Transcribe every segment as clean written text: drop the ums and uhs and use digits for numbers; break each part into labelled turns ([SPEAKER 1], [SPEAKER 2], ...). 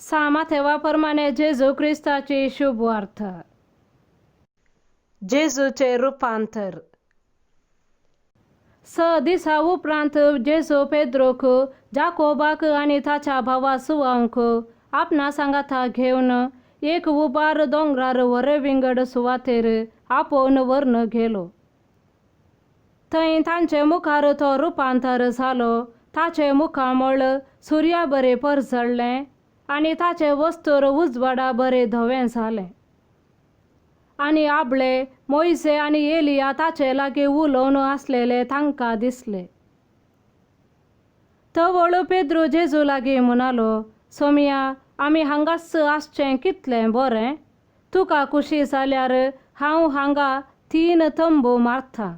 [SPEAKER 1] सा माथेवा प्रमाणे जेजू क्रिस्ताची शुभवार्ता. जेजूचें रुपांतर. स दिसा उपरांत जेजू पेद्रूक, जाकोबाक आनी ताच्या भावा सुवांक आपणा सांगाता घेवन एक उबार दोंगरार व्हरे विंगड सुवातेर आपोवन व्हरून गेलो. थंय तांचे मुखार तो रुपांतर जालो. ताचें मुखामळ सुर्या बरें परजळ्ळें आनी ताचें वस्तूर उजवाडा बरें धवें जालें. आनी आबळे मोयसे आनी एलिया ताचे लागीं उलोवन आसलेले तांकां दिसले. तवळ पेद्रू जेजू लागीं म्हणालो, सोमया, आमी हांगाच आसचें कितलें बरें. तुका खुशी जाल्यार हांव हांगा 3 तंबू मारतां,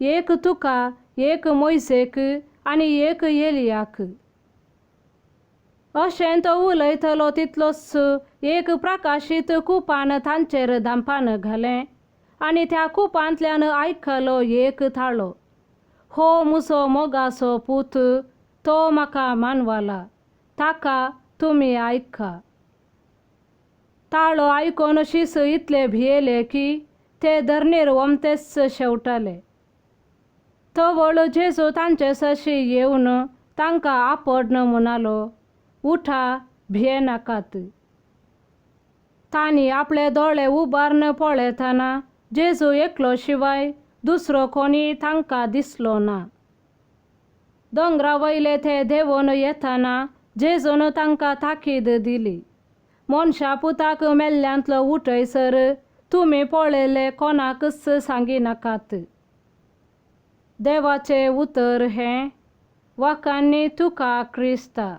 [SPEAKER 1] एक तुका, एक मोयसेक आनी एक एलियाक. अशें तो उलयतलो तितलोच एक प्रकाशीत कुपान तांचेर धांपान घालें आनी त्या कुपांतल्यान आयकलो एक ताळो, हो मुसो मोगाचो पूत, तो म्हाका मानवला, ताका तुमी आयका. ताळो आयकून शीस इतले भियेले की ते धरणीर ओमतेच शेवटाले. तवळ जेजू तांचे सरशी येवन तांकां आपडन म्हणालो, उठा, भियेनाकात. तांणी आपले दोळे उबारून पळयतना जेजू एकलो शिवाय दुसरो कोणी तांकां दिसलो ना. दोंगरा वयले ते देंवून येतना जेजून तांकां ताकीद दिली, मनशा पुताक मेल्ल्यांतलो उठयसर तुमी पळयल्ले कोणाकच सांगिनाकात. देवाचें उतर हें. वाखाणनी तुका क्रिस्ता.